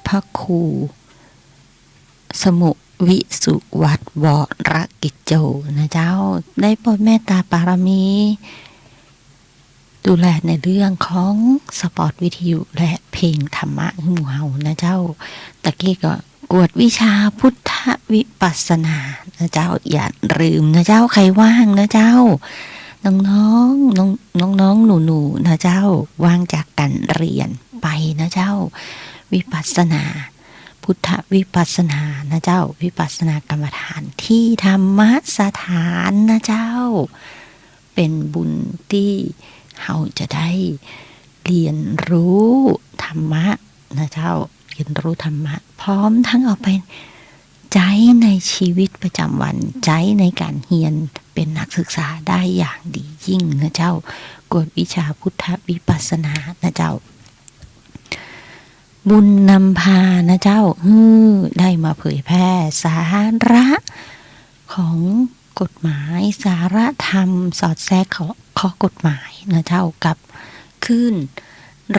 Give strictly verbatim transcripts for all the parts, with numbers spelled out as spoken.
พระครูสมุวิสุวัตวรกิจโจนะเจ้า ได้โปรดเมตตาปารมี ดูแลในเรื่องของสปอตวิทยุและเพลงธรรมะหื้อหมู่เฮานะเจ้า ตะกี้ก็กวดวิชาพุทธวิปัสสนานะเจ้า อย่าลืมนะเจ้า ใครว่างนะเจ้า น้องๆ น้อง น้องๆ หนูๆ นะเจ้า ว่างจากการเรียนไปนะเจ้า วิปัสสนา พุทธวิปัสสนานะเจ้า วิปัสสนากรรมฐานที่ธรรมสถานนะเจ้า เป๋นบุญตี้เฮาจะได้เรียนรู้ธรรมะนะเจ้า เรียนรู้ธรรมะ พร้อมทั้งเอาไปใจ๊ในชีวิตประจำวัน ใจ๊ในการเฮียนเป๋นนักศึกษาได้อย่างดียิ่งนะเจ้า กวดวิชาพุทธวิปัสสนานะเจ้า บุญนำพานะเจ้า หื้อได้มาเผยแพร่สาระของกฎหมาย สาระธรรม สอดแทรกข้อ ข้อกฎหมายนะเจ้า กับคลื่น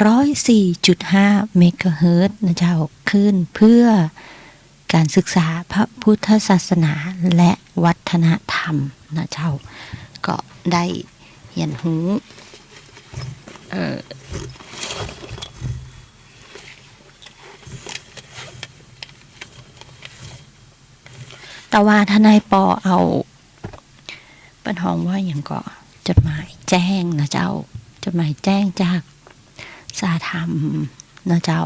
ร้อยสี่จุดห้าเมกะเฮิรตซ์นะเจ้า คลื่นเพื่อการศึกษาพระพุทธศาสนาและวัฒนธรรมนะเจ้า ก็ได้เฮียนฮู้ เอ่อ แต่ว่าทนายปอเอา เปิ้นฮ้องว่าหยังก่อ จดหมายแจ้งนะเจ้า จดหมายแจ้งจากสหธรรมนะเจ้า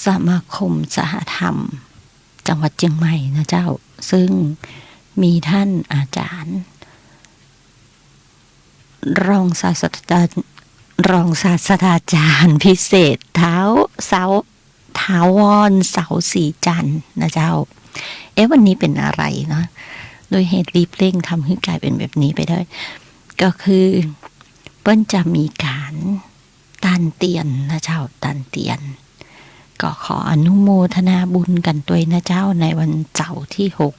สมาคมสหธรรมจังหวัดเจียงใหม่นะเจ้า ซึ่งมีท่านอาจารย์ รองศาสตราจารย์ รองศาสตราจารย์พิเศษ ท้าว เสา ถาวร เสาศรีจันทร์นะเจ้า เอ๊ะ วันนี้เป๋นอะไรเนาะ โดยเหตุรีบเร่งทำหื้อกลายเป๋นแบบนี้ไปได้ ก็คือเปิ้นจะมีการตานเตียนนะเจ้า ตานเตียน ก็ขออนุโมทนาบุญกั๋นตวยนะเจ้า ในวันเสาร์ตี้หก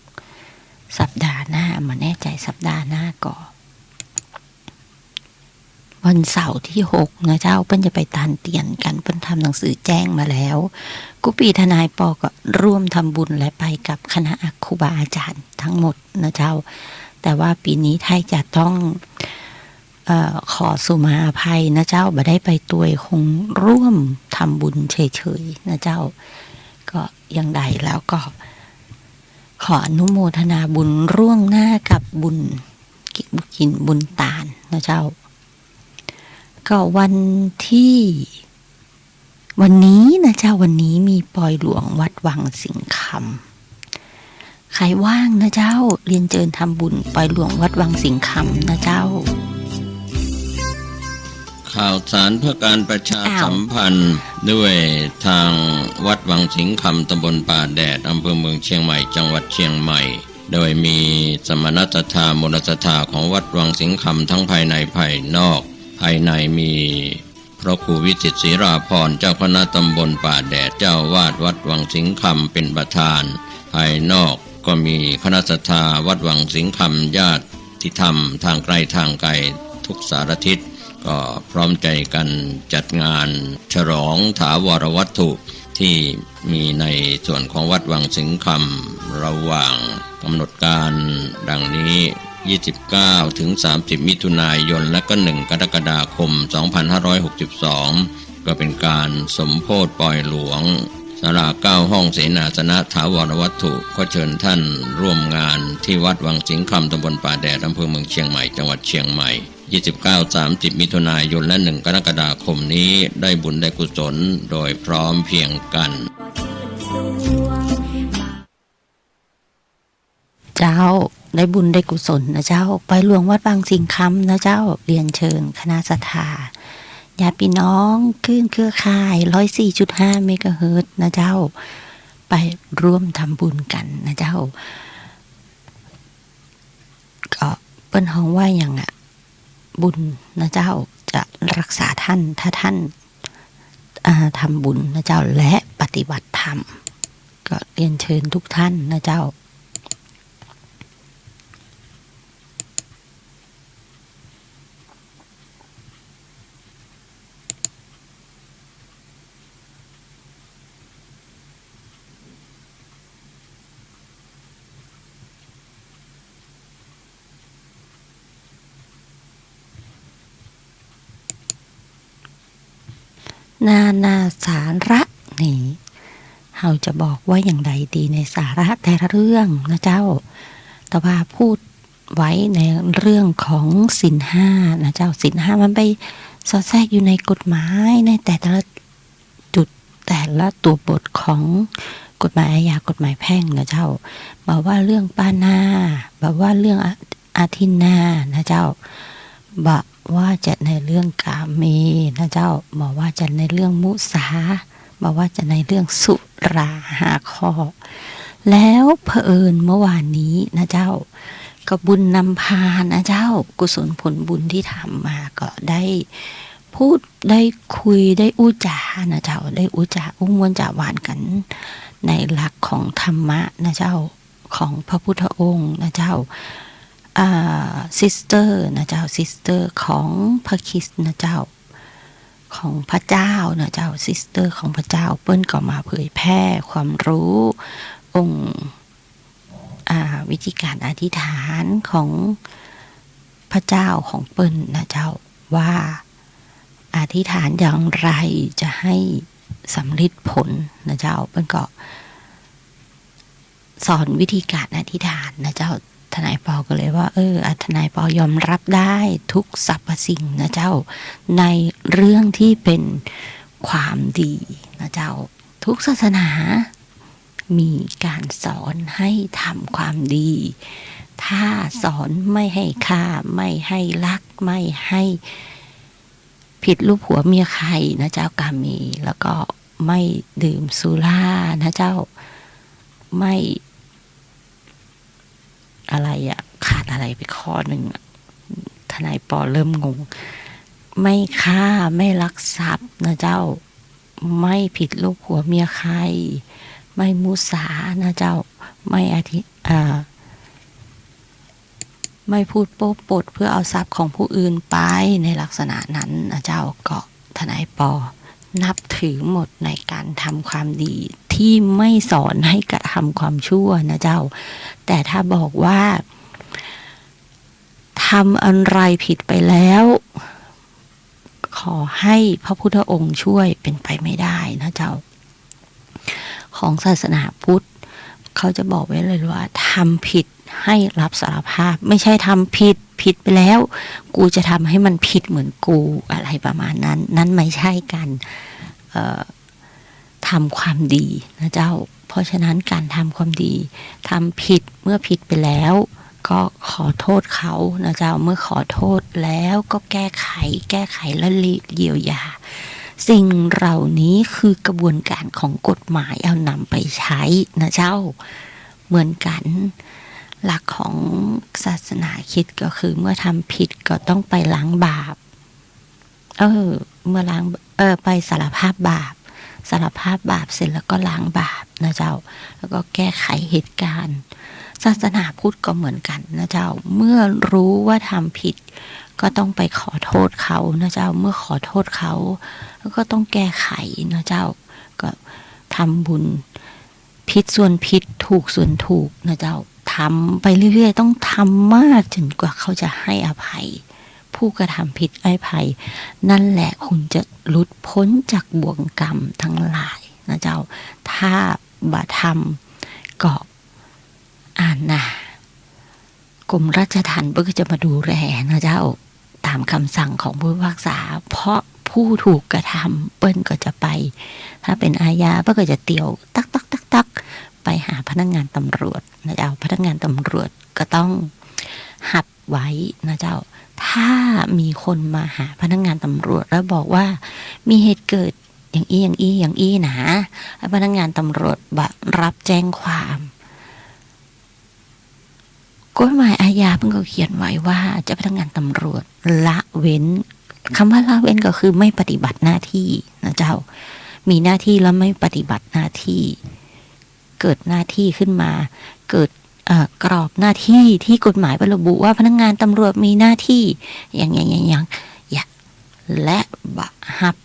สัปดาห์หน้า บ่แน่ใจ๋สัปดาห์หน้าก่อ วันเสาร์ตี้หกนะเจ้า เปิ้นจะไปตานเตียนกั๋น เปิ้นทำหนังสือแจ้งมาแล้ว กู้ปี๋ทนายปอก็ร่วมทำบุญและไปกับคณะครูบาอาจารย์ทั้งหมดนะเจ้า แต่ว่าปี๋นี้ไทยจะต้อง เอ่อ ขอสุมาอภัยนะเจ้า บ่ได้ไปตวย คงร่วมทำบุญเฉยๆ นะเจ้า ก็อย่างใดแล้วก็ขออนุโมทนาบุญล่วงหน้ากับบุญ กินบุญตานนะเจ้า ก็วันตี้ วันนี้นะเจ้า วันนี้มีปอยหลวงวัดวังสิงห์คำ ใครว่างนะเจ้า เรียนเจิญทำบุญปอยหลวงวัดวังสิงห์คำนะเจ้า ข่าวสารเพื่อการประชาสัมพันธ์ อ้าว ด้วยทางวัดวังสิงห์คำ ตำบลป่าแดด อำเภอเมืองเชียงใหม่ จังหวัดเชียงใหม่ โดยมีสมณศรัทธา มูลศรัทธาของวัดวังสิงห์คำ ทั้งภายในภายนอก ภายในมีพระครูวิจิตรศิราภรณ์ เจ้าคณะตำบลป่าแดด เจ้าอาวาสวัดวังสิงห์คำ เป็นประธาน ภายนอกก็มีคณะศรัทธาวัดวังสิงห์คำ ญาติธรรมทางใกล้ทางไกลทุกสารทิศ ก็พร้อมใจกันจัดงานฉลองถาวรวัตถุ ที่มีในส่วนของวัดวังสิงห์คำ ระหว่างกำหนดการดังนี้ ยี่สิบเก้า ถึง สามสิบ มิถุนายน และก็ หนึ่ง กรกฎาคม สองพันห้าร้อยหกสิบสอง ก็เป็นการสมโภชปอยหลวง ศาลาเก้าห้อง เสนาสนะถาวรวัตถุ ขอเชิญท่านร่วมงานที่วัดวังสิงห์คำ ตำบลป่าแดด อำเภอเมืองเชียงใหม่ จังหวัดเชียงใหม่ ยี่สิบเก้า สามสิบ มิถุนายน และ หนึ่ง กรกฎาคมนี้ ได้บุญได้กุศลโดยพร้อมเพรียงกัน เจ้า ได้บุญได้กุศลนะเจ้า ปอยหลวงวัดวังสิงห์คำนะเจ้า เรียนเชิญคณะศรัทธา ญาติพี่น้องคลื่นเครือข่าย ร้อยสี่จุดห้า เมกะเฮิรตซ์นะเจ้า ไปร่วมทำบุญกั๋นนะเจ้า ก็เปิ้นฮ้องว่าหยังอะ บุญนะเจ้า จะรักษาท่าน ถ้าท่าน อ่า ทำบุญนะเจ้า และปฏิบัติธรรม ก็เรียนเชิญทุกท่านนะเจ้า นานาสาระนี่ เฮาจะบอกว่าอย่างใดดีในสาระแต่ละเรื่องนะเจ้า แต่ว่าพูดไว้ในเรื่องของศีลห้านะเจ้า ศีลห้ามันไปสอดแทรกอยู่ในกฎหมายในแต่ละจุด แต่ละตัวบทของกฎหมายอาญากฎหมายแพ่งนะเจ้า บ่ว่าเรื่องปาณา บ่ว่าเรื่องอ- อทินนานะเจ้า บ่ว่าจะในเรื่องกาเมนะเจ้า บ่ว่าจะในเรื่องมุสา บ่ว่าจะในเรื่องสุราห้าข้อ แล้วเผอิญเมื่อวานนี้นะเจ้า ก็บุญนำพานะเจ้า กุศลผลบุญที่ทำมาก็ได้พูดได้คุยได้อู้จ๋านะเจ้า ได้อู้จ๋าอู้ม่วนจ๋าหวานกั๋น ในหลักของธรรมะนะเจ้า ของพระพุทธองค์นะเจ้า อ่า ซิสเตอร์นะเจ้า ซิสเตอร์ของพระคริสต์นะเจ้า ของพระเจ้านะเจ้า ซิสเตอร์ของพระเจ้า เปิ้นก็มาเผยแพร่ความรู้องค์ อ่า วิธีการอธิษฐานของพระเจ้าของเปิ้นนะเจ้า ว่าอธิษฐานอย่างไรจะให้สำเร็จผลนะเจ้า เปิ้นก็ สอนวิธีการอธิษฐานนะเจ้า ทนายปอก็เลยว่า เออ อ่ะ ทนายปอยอมรับได้ทุกสรรพสิ่งนะเจ้า ในเรื่องที่เป็นความดีนะเจ้า ทุกศาสนามีการสอนให้ทำความดี ถ้าสอนไม่ให้ฆ่า ไม่ให้ลัก ไม่ให้ ผิดลูกผัวเมียใครนะเจ้า กาเม แล้วก็ไม่ดื่มสุรานะเจ้า ไม่ อะไรอะ ขาดอะไรไปข้อหนึ่งอะ ทนายปอเริ่มงง ไม่ฆ่า ไม่ลักทรัพย์นะเจ้า ไม่ผิดลูกผัวเมียใคร ไม่มุสานะเจ้า ไม่อธิ- อ่า ไม่พูดโป๊ปดเพื่อเอาทรัพย์ของผู้อื่นไป ในลักษณะนั้นนะเจ้า ก็ทนายปอนับถือหมดในการทำความดี ที่ไม่สอนให้กระทำความชั่วนะเจ้า แต่ถ้าบอกว่าทำอันไรผิดไปแล้ว ขอให้พระพุทธองค์ช่วย เป็นไปไม่ได้นะเจ้า ของศาสนาพุทธเขาจะบอกไว้เลยว่า ทำผิดให้รับสารภาพ ไม่ใช่ทำผิด ผิดไปแล้ว กูจะทำให้มันผิดเหมือนกู อะไรประมาณนั้น นั่นไม่ใช่การ เอ่อ ทำความดีนะเจ้า เพราะฉะนั้นการทำความดี ทำผิด เมื่อผิดไปแล้ว ก็ขอโทษเขานะเจ้า เมื่อขอโทษแล้วก็แก้ไข แก้ไขและเยียวยา สิ่งเหล่านี้คือกระบวนการของกฎหมายเอานำไปใช้นะเจ้า เหมือนกัน หลักของศาสนาคริสต์ก็คือเมื่อทำผิดก็ต้องไปล้างบาป เออ เมื่อล้าง เออ ไปสารภาพบาป สารภาพบาปเสร็จแล้วก็ล้างบาปนะเจ้า แล้วก็แก้ไขเหตุการณ์ ศาสนาพุทธก็เหมือนกันนะเจ้า เมื่อรู้ว่าทำผิด ก็ต้องไปขอโทษเขานะเจ้า เมื่อขอโทษเขา แล้วก็ต้องแก้ไขนะเจ้า ก็ทำบุญ ผิดส่วนผิด ถูกส่วนถูกนะเจ้า ทำไปเรื่อยๆ ต้องทำมากจนกว่าเขาจะให้อภัย ผู้กระทำผิดให้อภัย นั่นแหละคุณจะหลุดพ้นจากบ่วงกรรมทั้งหลายนะเจ้า ถ้าบ่ทำก็ อ่านนะ กรมราชทัณฑ์เปิ้นก็จะมาดูแลนะเจ้า ตามคำสั่งของผู้พิพากษา เพราะผู้ถูกกระทำเปิ้นก็จะไป ถ้าเป็นอาญาเปิ้นก็จะเตียวตักตักตักตักไปหาพนักงานตำรวจนะเจ้า พนักงานตำรวจก็ต้องฮับไว้นะเจ้า ถ้ามีคนมาหาพนักงานตำรวจแล้วบอกว่ามีเหตุเกิดอย่างอี้อย่างอี้อย่างอี้นะ แล้วพนักงานตำรวจบ่รับแจ้งความ กฎหมายอาญาเปิ้นก็เขียนไว้ว่าเจ้าพนักงานตำรวจละเว้น คำว่าละเว้นก็คือไม่ปฏิบัติหน้าที่นะเจ้า มีหน้าที่แล้วไม่ปฏิบัติหน้าที่ เกิดหน้าที่ขึ้นมา เกิด เอ่อ กรอบหน้าที่ที่กฎหมายระบุว่าพนักงานตำรวจมีหน้าที่อย่าง อย่าง อย่าง อย่าง อย่าง และบ่ฮับ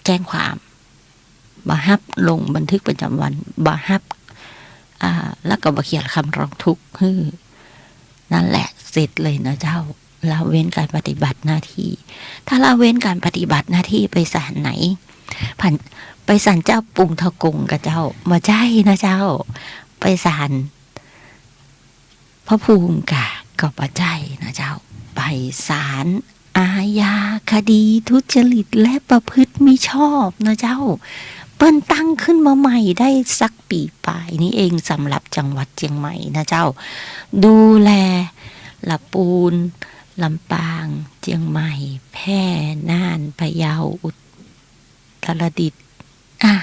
แจ้งความ บ่ฮับลงบันทึกประจำวัน บ่ฮับ อ่า แล้วก็บ่เขียนคำร้องทุกข์ ฮือ นั่นแหละ เสร็จเลยนะเจ้า ละเว้นการปฏิบัติหน้าที่ ถ้าละเว้นการปฏิบัติหน้าที่ไปศาลไหน ผ่าน ไปศาลเจ้าปุงเถากงก่อเจ้า บ่ใจ้นะเจ้า ไปศาลพระภูมิกา ก็บ่ใจ้นะเจ้า ไปศาลอาญาคดีทุจริตและประพฤติมิชอบนะเจ้า เปิ้นตั้งขึ้นมาใหม่ได้สักปี๋ป๋ายนี้เอง สำหรับจังหวัดเจียงใหม่นะเจ้า ดูแลละปูน ลำปาง เจียงใหม่ แพร่ น่าน พะเยา อุตรดิตถ์ อ่ะ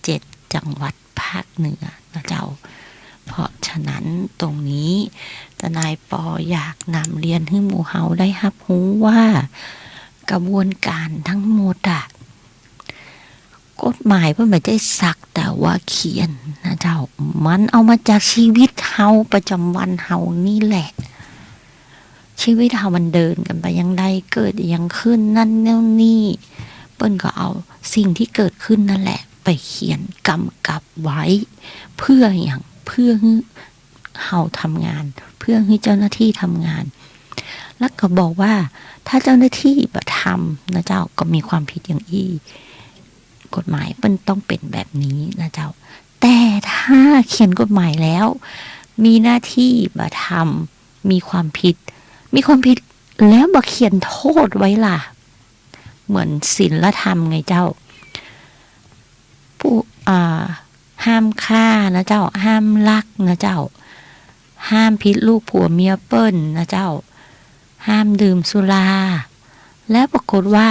เจ็ดจังหวัดภาคเหนือนะเจ้า เพราะฉะนั้นตรงนี้ทนายปออยากนำเรียนหื้อหมู่เฮาได้ฮับฮู้ว่า กระบวนการทั้งหมดอะ กฎหมายเปิ้นบ่ใจ้สักแต่ว่าเขียนนะเจ้า มันเอามาจากชีวิตเฮาประจำวันเฮานี่แหละ ชีวิตเฮามันเดินกั๋นไปอย่างใด เกิดอะหยังขึ้นนั่นโน่นนี่ เปิ้นก็เอาสิ่งที่เกิดขึ้นนั่นแหละไปเขียนกำกับไว้ เพื่อหยัง เพื่อหื้อเฮาทำงาน เพื่อหื้อเจ้าหน้าที่ทำงาน แล้วก็บอกว่าถ้าเจ้าหน้าที่บ่ทำนะเจ้า ก็มีความผิดอย่างอี้ กฎหมายเปิ้นต้องเป๋นแบบนี้นะเจ้า แต่ถ้าเขียนกฎหมายแล้ว มีหน้าที่บ่ทำ มีความผิด มีความผิดแล้วบ่เขียนโทษไว้ล่ะ เหมือนศีลธรรมไงเจ้า ผู้ อ่า ห้ามฆ่านะเจ้า ห้ามลักนะเจ้า ห้ามผิดลูกผัวเมียเปิ้นนะเจ้า ห้ามดื่มสุรา แล้วปรากฏว่า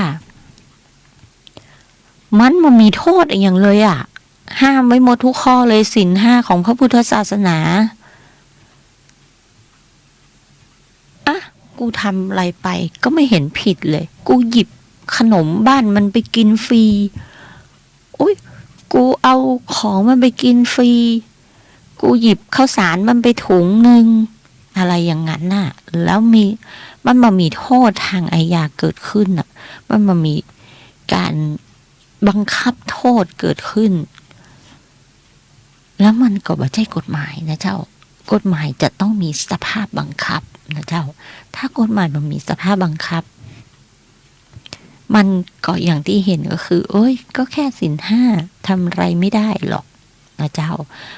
มันบ่มีโทษอะหยังเลยอะ ห้ามไว้หมดทุกข้อเลย ศีลห้าของพระพุทธศาสนา อะ กูทำอะไรไปก็ไม่เห็นผิดเลย กูหยิบขนมบ้านมันไปกินฟรี อุ๊ย กูเอาของมันไปกินฟรี กูหยิบข้าวสารมันไปถุงหนึ่ง อะไรอย่างนั้นน่ะ แล้วมี มันบ่มีโทษทางอาญาเกิดขึ้นน่ะ มันบ่มีการบังคับโทษเกิดขึ้น แล้วมันก็บ่ใจ้กฎหมายนะเจ้า กฎหมายจะต้องมีสภาพบังคับนะเจ้า ถ้ากฎหมายบ่มีสภาพบังคับ มันก็อย่างที่เห็นก็คือ เอ้ย ก็แค่ศีลห้า ทำอะไรไม่ได้หรอกนะเจ้า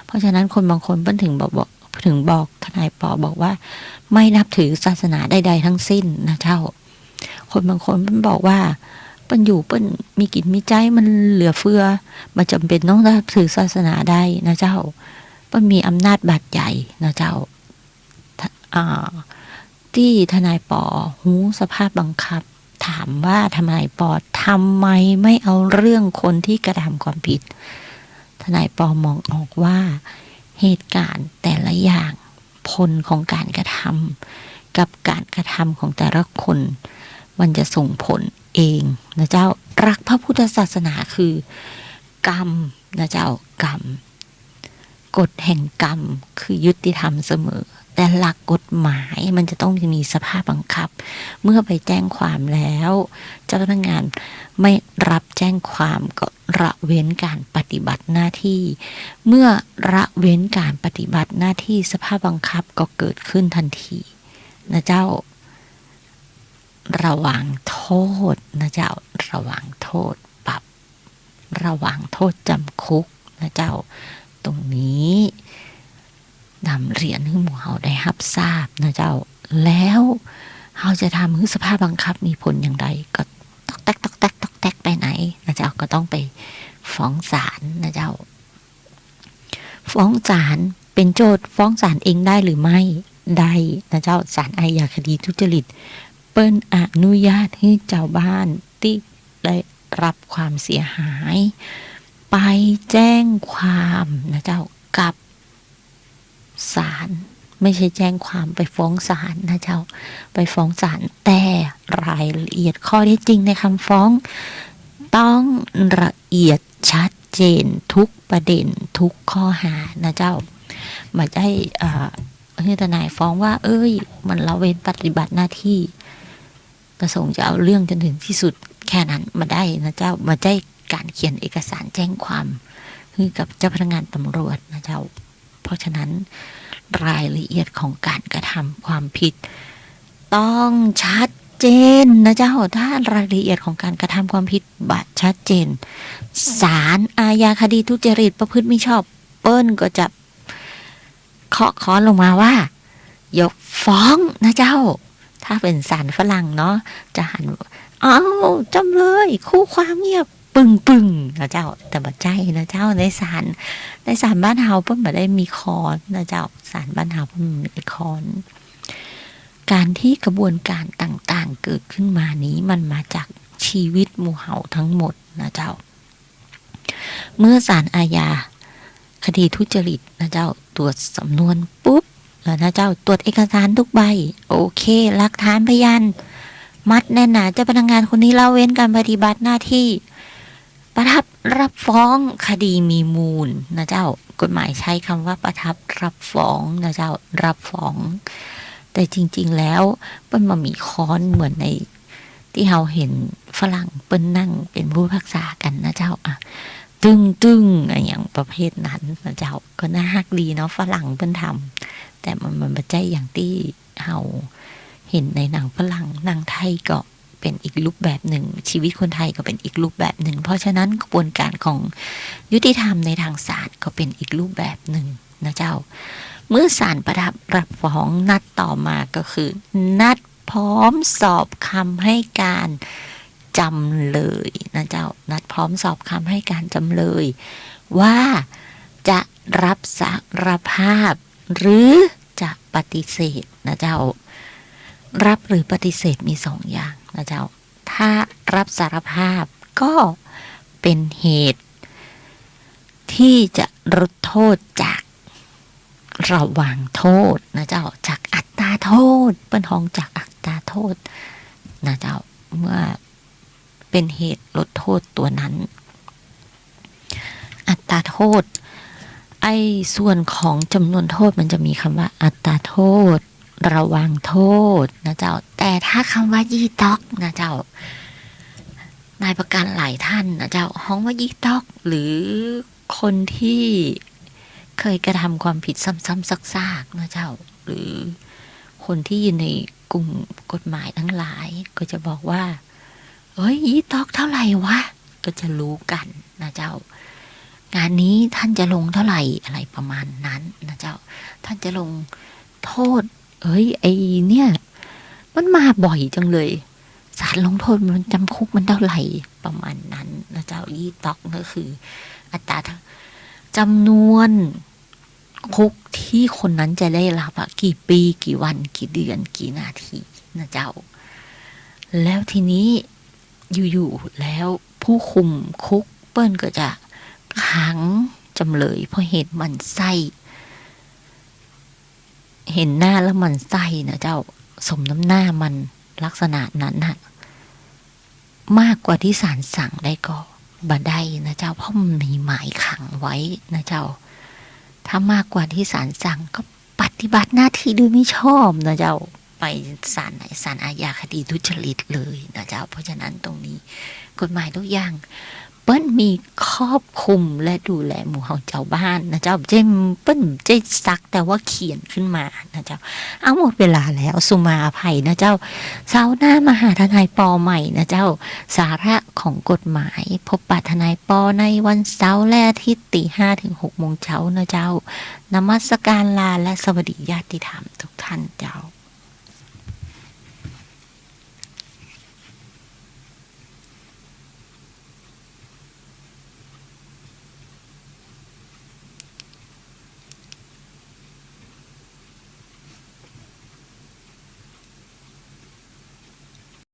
เพราะฉะนั้นคนบางคนเปิ้นถึงบอก บอก ถึงบอกทนายปอบอกว่า ไม่นับถือศาสนาใดๆ ทั้งสิ้นนะเจ้า คนบางคนเปิ้นบอกว่า เปิ้นอยู่เปิ้นมีกิ๋นมีใจ๊ มันเหลือเฟือ บ่จำเป๋นต้องนับถือศาสนาใดนะเจ้า เปิ้นมีอำนาจบาดใหญ่นะเจ้า อ่า ตี้ทนายปอฮู้สภาพบังคับ ถามว่าทนายปอทำไมไม่เอาเรื่องคนที่กระทำความผิด ทนายปอมองออกว่าเหตุการณ์แต่ละอย่าง ผลของการกระทำกับการกระทำของแต่ละคน มันจะส่งผลเองนะเจ้า หลักพระพุทธศาสนาคือกรรมนะเจ้า กรรม กฎแห่งกรรมคือยุติธรรมเสมอ แต่หลักกฎหมายมันจะต้องมีสภาพบังคับ เมื่อไปแจ้งความแล้ว เจ้าพนักงานไม่รับแจ้งความก็ละเว้นการปฏิบัติหน้าที่ เมื่อละเว้นการปฏิบัติหน้าที่ สภาพบังคับก็เกิดขึ้นทันทีนะเจ้า ระวางโทษนะเจ้า ระวางโทษปรับ ระวางโทษจำคุกนะเจ้า ตรงนี้นำเรียนหื้อหมู่เฮาได้ฮับทราบนะเจ้า แล้วเฮาจะทำหื้อสภาพบังคับมีผลอย่างใด ก็ต๊อกแต๊ก ต๊อกแต๊ก ต๊อกแต๊กไปไหนนะเจ้า ก็ต้องไปฟ้องศาลนะเจ้า ฟ้องศาล เป๋นโจทก์ฟ้องศาลเองได้หรือไม่ ได้นะเจ้า ศาลอาญาคดีทุจริต เปิ้นอนุญาตหื้อจาวบ้านตี้ได้รับความเสียหาย ไปแจ้งความนะเจ้า กับศาล ไม่ใช่แจ้งความ ไปฟ้องศาลนะเจ้า ไปฟ้องศาล แต่รายละเอียดข้อเท็จจริงในคำฟ้อง ต้องละเอียดชัดเจนทุกประเด็นทุกข้อหานะเจ้า บ่ใจ้ เอ่อ หื้อทนายฟ้องว่า เอ้ย มันละเว้นปฏิบัติหน้าที่ ประสงค์จะเอาเรื่องจนถึงที่สุด แค่นั้นบ่ได้นะเจ้า บ่ใจ้การเขียนเอกสารแจ้งความหื้อกับเจ้าพนักงานตำรวจนะเจ้า เพราะฉะนั้นรายละเอียดของการกระทำความผิดต้องชัด เจนนะเจ้า ถ้ารายละเอียดของการกระทำความผิดบ่ชัดเจน ศาลอาญาคดีทุจริตประพฤติมิชอบ เปิ้นก็จะเคาะค้อนลงมาว่า ยกฟ้องนะเจ้า ถ้าเป๋นศาลฝรั่งเนาะ จะหัน อ้าว จำเลย คู่ความเงียบ ปึ้งๆ นะเจ้า แต่บ่ใจ้นะเจ้า ในศาล ในศาลบ้านเฮาเปิ้นบ่ได้มีค้อนนะเจ้า ศาลบ้านเฮาเปิ้นบ่มีค้อน การที่กระบวนการต่างๆ เกิดขึ้นมานี้ มันมาจากชีวิตหมู่เฮาทั้งหมดนะเจ้า เมื่อศาลอาญาคดีทุจริตนะเจ้า ตรวจสำนวนปุ๊บ แล้วนะเจ้า ตรวจเอกสารทุกใบ โอเค หลักฐานพยานมัดแน่นหนา เจ้าพนักงานคนนี้ละเว้นการปฏิบัติหน้าที่ ประทับรับฟ้อง คดีมีมูลนะเจ้า กฎหมายใช้คำว่าประทับรับฟ้องนะเจ้า รับฟ้อง แต่จริงๆ แล้วเปิ้นบ่มีค้อนเหมือนใน ตี้เฮาหันฝรั่งเปิ้นนั่งเป๋นผู้พิพากษากั๋นนะเจ้า อะ ตึ้งๆ อะหยังประเภทนั้นนะเจ้า ก็น่าฮักดีเนาะ ฝรั่งเปิ้นทำ แต่มัน มันบ่ใจ้อย่างตี้เฮาหันในหนังฝรั่ง หนังไทยก็เป๋นอีกรูปแบบนึ่ง ชีวิตคนไทยก็เป๋นอีกรูปแบบนึ่ง เพราะฉะนั้นกระบวนการของยุติธรรมในทางศาลก็เป๋นอีกรูปแบบนึ่งนะเจ้า เมื่อศาลประทับรับฟ้อง นัดต่อมาก็คือ นัด พร้อมสอบคำให้การจำเลยนะเจ้า นัดพร้อมสอบคำให้การจำเลย ว่าจะรับสารภาพ หรือจะปฏิเสธนะเจ้า รับหรือปฏิเสธมีสองอย่างนะเจ้า ถ้ารับสารภาพก็เป๋นเหตุ ที่จะลดโทษจากระวางโทษนะเจ้า จากอัตราโทษ เปิ้นฮ้องจากอัตราโทษนะเจ้า เมื่อเป๋นเหตุลดโทษตั๋วนั้น อัตราโทษ ไอ้ส่วนของจำนวนโทษมันจะมีกำว่าอัตราโทษ ระวางโทษนะเจ้า แต่ถ้ากำว่ายี่ต๊อกนะเจ้า นายประกันหลายต้านนะเจ้า ฮ้องว่ายี่ต๊อก หรือคนตี้เกยกระทำความผิดซ้ำๆ ซากๆ นะเจ้า หรือคนตี้อยู่ในกลุ่มกฎหมายตังหลาย ก็จะบอกว่า เอ้ย ยี่ต๊อกเต้าไหร่วะ ก็จะฮู้กั๋นนะเจ้า งานนี้ต้านจะลงเต้าไหร่ อะไรประมาณนั้นนะเจ้า ต้านจะลงโทษ เอ้ย ไอ้เนี่ย มันมาบ่อยจังเลย ศาลลงโทษมัน จำคุกมันเต้าไหร่ ประมาณนั้นนะเจ้า ยี่ต๊อกก็คืออัตรา จำนวนคุกตี้คนนั้นจะได้รับอะ กี่ปี๋ กี่วัน กี่เดือน กี่นาทีนะเจ้า แล้วทีนี้อยู่ๆ แล้วผู้คุมคุกเปิ้นก็จะขังจ๋ำเลย เพราะเหตุหมั่นไส้ หันหน้าแล้วหมั่นไส้นะเจ้า สมน้ำหน้ามัน ลักษณะนั้นน่ะ มากกว่าตี้ศาลสั่งได้ก็บ่ได้นะเจ้า เพราะมันมีหมายขังไว้นะเจ้า ถ้ามากกว่าตี้ศาลสั่งก็ปฏิบัติหน้าตี้โดยมิชอบนะเจ้า ไปศาลไหน ศาลอาญาคดีทุจริตเลยนะเจ้า เพราะฉะนั้นตรงนี้กฎหมายทุกอย่าง เปิ้นมีครอบคลุมและดูแลหมู่เฮาจาวบ้านนะเจ้า เจ้า เปิ้นเจ้าสักแต่ว่าเขียนขึ้นมานะเจ้า เอา หมดเวลาแล้ว สุมาอภัยนะเจ้า เสาร์หน้ามาหาทนายปอใหม่นะเจ้า สาระของกฎหมาย พบปะทนายปอในวันเสาร์และอาทิตย์ ตีห้าถึงหกโมงเจ๊านะเจ้า นมัสการลาและสวัสดีญาติธรรมทุกท่านเจ้า